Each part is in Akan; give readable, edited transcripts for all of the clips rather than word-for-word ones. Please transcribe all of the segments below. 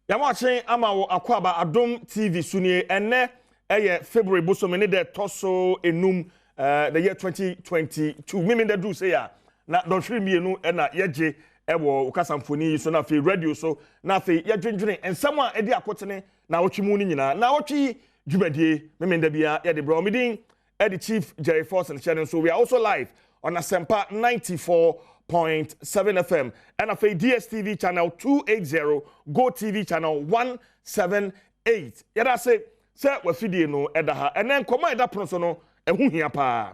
Yɛamakye ama wo akwaaba. Adom TV so nie. Ɛnɛ ɛyɛ February bosome ne dɛ tɔ so 5, the year 2022. Mimi dɛ duru sɛ a na dɔnhwere 2 ɛna yɛgye ɛwɔ okasa mfoni yi so, na afei radio so, na afei yɛdwendwene nsɛm a ɛdi akotene na awɔtwe mu no nyinaa. Na awɔtwe yi dwumadie mimi da bia yɛde brɛ ɔmedin ɛde Chief Jerry Forson hyɛ no nso. We are also live on Asempa 94.7 FM ɛna afei DSTV channel 280, Go TV channel 178. Yɛda ase sɛ wafidie no ɛda ha. Ɛnɛ nkɔmɔ a ɛda pono so no ɛho hia paa.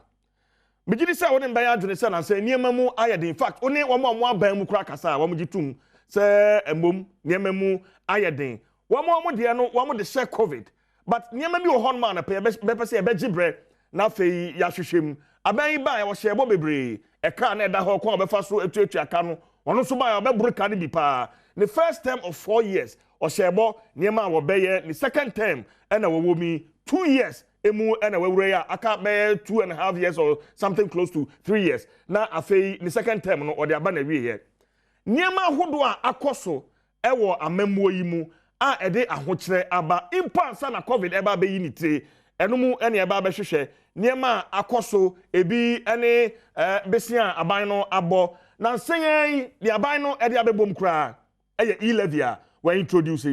Megye di sɛ wo ne mbɛyɛ adwene sɛ nansɛ nneɛma mu ayɛ den. In fact, wo ne wɔn a wɔn aban mu kora kasa a, wɔn gye tom sɛ mmom nneɛma mu ayɛ den. Wɔn a wɔn deɛ no, wɔn de hyɛ COVID, but nneɛma bi wɔ hɔnom a napɛ yɛbɛpɛ sɛ yɛbɛgye brɛ na afei yɛahwehwɛ mu. Aban yi baa, wɔhyɛ ɛbɔ bebree. Ɛka na ɛda hɔ, kwan a wɔbɛfa so atuatua ka no, ɔno nso baa, ɔbɛboro ka no bi paa. Ne first term of 4 years, ɔhyɛ ɛbɔ nneɛma a wɔbɛyɛ. Ne second term ɛna wɔwɔ mi, 2 years emu ɛna wɔawura yi a aka bɛyɛ 2.5 years or something close to 3 years, na afei ne second term no ɔde aba na awieɛ. Nneɛma ahodoɔ a akɔ so ɛwɔ amammuo yi mu a ɛde ahokyerɛ aba mpo ansa na COVID ɛba abɛyi ne tire, ɛno mu ɛne ɛba abɛhwehwɛ nneɛma a akɔ so. Ebi ɛne besia a aban no abɔ na nsɛn deɛ aban no ɛde abɛbom koraa ɛyɛ e-levy a wɔn introduce.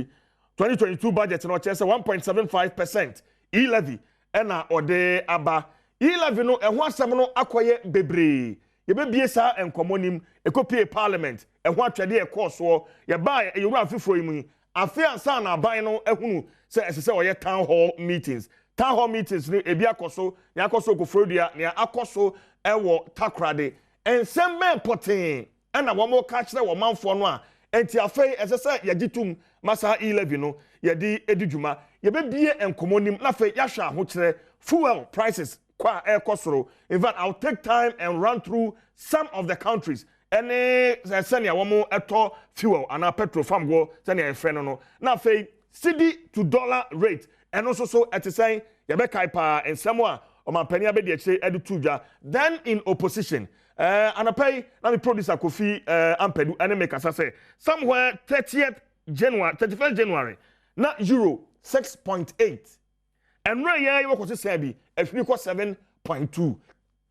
2022 budget no, ɔkyerɛ sɛ 1.75% e-levy ɛna ɔde aba. E-levy no ɛho asɛm no akɔyɛ bebree. Yɛbɛbie saa nkɔmmɔ nim ɛkɔpie parliament, ɛho atwɛdeɛ ɛkɔɔ soɔ. Yɛbaa yɛwura afoforɔ yi mu yi, afe ansa na aban no ahunu sɛ ɛsɛ sɛ ɔyɛ town hall meetings. Town hall meetings no ebi akɔ so, nea akɔ so Koforidua, nea akɔ so ɛwɔ Takoradi. Nsɛm bɛn pɔtee ɛna wɔn ka kyerɛ wɔn manfoɔ no a nti afei ɛsɛ sɛ yɛgye tum ma saa e-levy no yɛde edi dwuma? Yɛbɛbie nkɔmmɔ nim na afei yɛahwɛ ahokyerɛ, fuel prices kɔ a ɛrekɔ soro. In fact, I will take time and run through some of the countries ɛne sɛnea wɔn ɛtɔ fuel anaa petrol famgoɔ, sɛnea yɛfrɛ no. Na afei cedi to dollar rate, ɛno nso so ɛte sɛn? Yɛbɛkae paa nsɛm a ɔmampanin abɛdi akyire ɛde to dwa then in opposition. Anapa yi na mi producer Kofi Ampadu ɛne mi kasa sɛ somewhere 30th January, 31st January, na euro 6.8. Ɛnura yɛn yɛ wɔkɔ sisan bi afiri kɔ 7.2.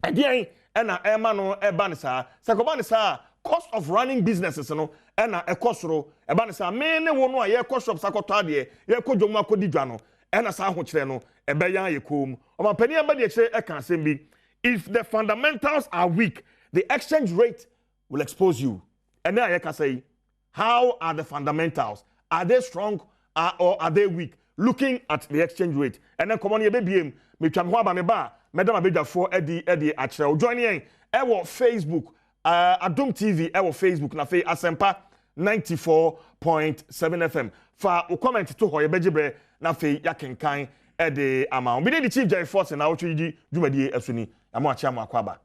Ɛdeɛn ɛna ɛma no ɛba ne saa? Sɛ kɔba ne saa, cost of running businesses no ɛna ɛkɔ soro. Ɛba ne saa, me ne wo no a yɛkɔ shops akɔtɔ adeɛ, yɛkɔ dwom akɔdi dwa no, ɛna saa ahokyerɛ no ɛbɛyɛ ayɛ kɔn mu. Ɔmampanin abɛdi akyire ɛka asɛm bi: "If the fundamentals are weak, the exchange rate will expose you." Ɛnɛ a yɛkasa yi, how are the fundamentals? Are they strong or are they weak, looking at the exchange rate? Ɛnɛ nkɔmɔ no yɛbɛbie mu. Metwa me ho aba, me ba a mɛda ma badwafoɔ ɛdi akyerɛ wo. Join yɛn ɛwɔ Facebook, Adom TV ɛwɔ Facebook, na afei Asɛmpa 94.7 FM. Fa wo comment to hɔ, yɛbɛgye berɛ na afei yɛakenkan ɛde ama wo. Mede de Chief Jerry Forson na wotwe yi dwumadie ɛso ni. Ɛmo akyea mo akɔ aba.